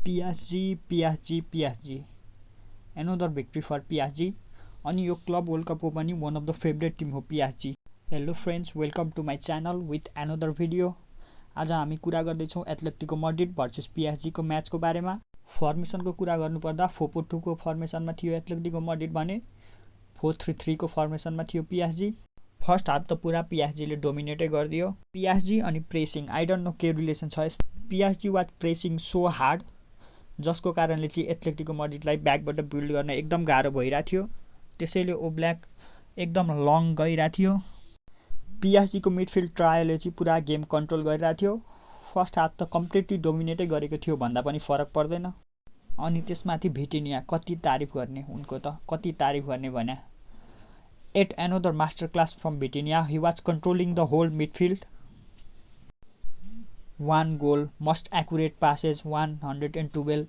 PSG another victory for PSG अनि यो club world कपको पनि one of the favorite team हो PSG. Hello friends, welcome to my channel with another video. आज हामी कुरा गर्दै छौं एथलेटिको मैड्रिड भर्सेस PSG को म्याचको बारेमा. फर्मेसनको कुरा गर्नुपर्दा 4-4-2 को फर्मेसनमा थियो एथलेटिको मैड्रिड भने 4-3-3 को फर्मेसनमा थियो PSG. फर्स्ट हाफ त पुरा PSG ले डोमिनेटै गर्दियो. PSG अनि प्रेसिङ आई डोन्ट नो के रिलेसन छ. PSG was pressing so hard जसको कारणले चाहिँ एथलेटिको मैड्रिडलाई ब्याकबाट बिल्ड गर्न एकदम गाह्रो भइरा थियो. त्यसैले ओब्ल्याक एकदम लङ गइरा थियो. PSG को मिडफिल्ड ट्रायले चाहिँ पुरा गेम कन्ट्रोल गरिरा थियो. फर्स्ट हाफ त कम्प्लिटली डोमिनेटै गरेको थियो भन्दा पनि फरक पर्दैन. अनि त्यसमाथि भिटिनिया कति तारिफ गर्ने उनको त कति तारिफ गर्ने भन्या. At another masterclass from Vitinha, he was controlling the whole midfield. One goal, most accurate passes 112,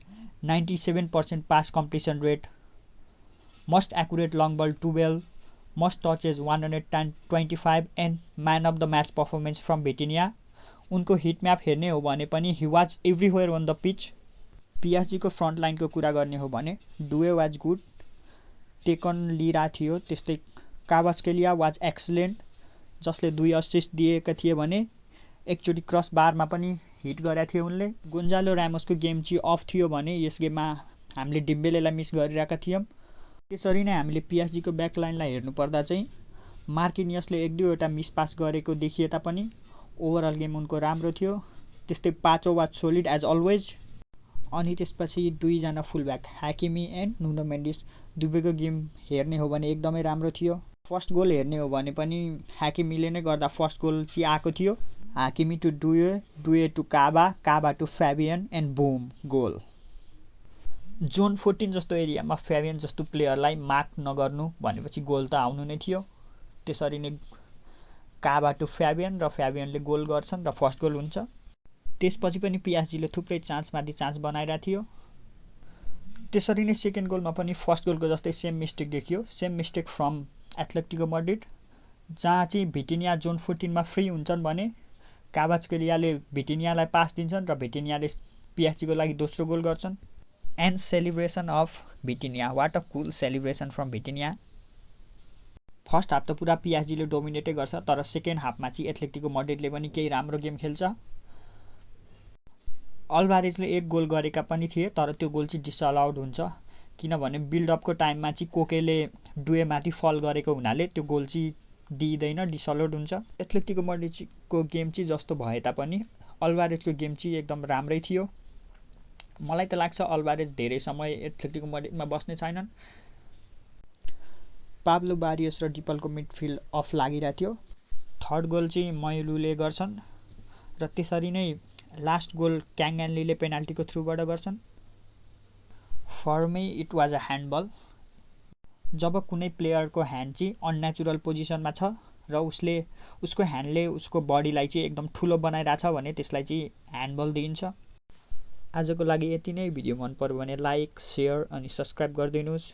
97% pass completion rate, most accurate long ball 12, most touches 125 and man of the match performance from Vitinha. उनको hit map हेर्ने हो भने पनि he was everywhere on the pitch. PSG को front line को कुरा गर्ने हो भने Doue was good, taken lira थियो. त्यस्तै कावास्केलिया वाज एक्सलेन्ट जसले 2 असिस्ट दिएका थिए भने एकचोटी क्रस बारमा पनि हिट गरेका थियो उनले. गोन्जालो रामोसको गेम चाहिँ अफ थियो भने यस गेममा हामीले डिम्बेलेलाई मिस गरिरहेका थियौं. त्यसरी नै हामीले PSG को ब्याक लाइनलाई हेर्नु पर्दा चाहिँ मार्किनियसले एक दुईवटा मिस पास गरेको देखिए तापनि ओभरअल गेम उनको राम्रो थियो. त्यस्तै पाचो वाज सोलिड एज अलवेज. अनि त्यसपछि दुईजना फुलब्याक हाकिमी एन्ड नुनो मेन्डिस दुबैको गेम हेर्ने हो भने एकदमै राम्रो थियो. फर्स्ट गोल हेर्ने हो भने पनि हाकिमीले नै गर्दा फर्स्ट गोल चाहिँ आएको थियो. Hakimi to Doue, Doue to Kaba, Kaba to Fabian and boom goal. Zone 14 जस्तो एरियामा फ्याबियन जस्तो प्लेयरलाई मार्क नगर्नु भनेपछि गोल त आउनु नै थियो. त्यसरी नै काबा टु फ्याबियन र फ्याबियनले गोल गर्छन् र फर्स्ट गोल हुन्छ. त्यसपछि पनि PSG ले थुप्रै चान्समाथि चान्स बनाइरा थियो. त्यसरी नै सेकेन्ड गोलमा पनि फर्स्ट गोलको जस्तै सेम मिस्टेक देखियो. Same mistake from Atletico Madrid जहाँ चाहिँ भिटिनिया जोन 14 मा फ्री हुन्छन् भने कावास्केलियाले भिटिनियालाई पास दिन्छन् र भिटिनियाले PSG को लागि दोस्रो गोल गर्छन्. And celebration of Vitinha, what a cool celebration from Vitinha. First half त पुरा PSG ले डोमिनेटै गर्छ तर सेकेन्ड हाफमा चाहिँ एथलेटिको मैड्रिडले पनि केही राम्रो गेम खेल्छ. अल्भारेजले एक गोल गरेका पनि थिए तर त्यो गोल चाहिँ डिसअलाउड हुन्छ किनभने बिल्डअपको टाइममा चाहिँ कोकेले डुएमाथि फल गरेको हुनाले त्यो गोल चाहिँ दिइदैन, डिसअलाउड हुन्छ. एथलेटिको मैड्रिडको गेम चाहिँ जस्तो भए तापनि अल्भारेजको गेम चाहिँ एकदम राम्रै थियो. मलाई त लाग्छ अल्भारेज धेरै समय एथलेटिको मैड्रिडमा बस्ने छैनन्. पाब्लो बारियोस र डिपलको मिडफिल्ड अफ लागिरा थियो. थर्ड गोल चाहिँ मैलुले गर्छन् र त्यसरी नै लास्ट गोल क्याङ्गानलीले पेनाल्टीको थ्रुबाट गर्छन्. For me it was a handball. जब कुनै प्लेयरको ह्यान्ड चाहिँ अननेचुरल पोजिसनमा छ र उसको ह्यान्डले उसको बडीलाई चाहिँ एकदम ठुलो बनाइरहेछ भने त्यसलाई चाहिँ ह्यान्डबल दिइन्छ. आजको लागि यति नै. भिडियो मन पर्यो भने लाइक, सेयर अनि सब्स्क्राइब गरिदिनुहोस्.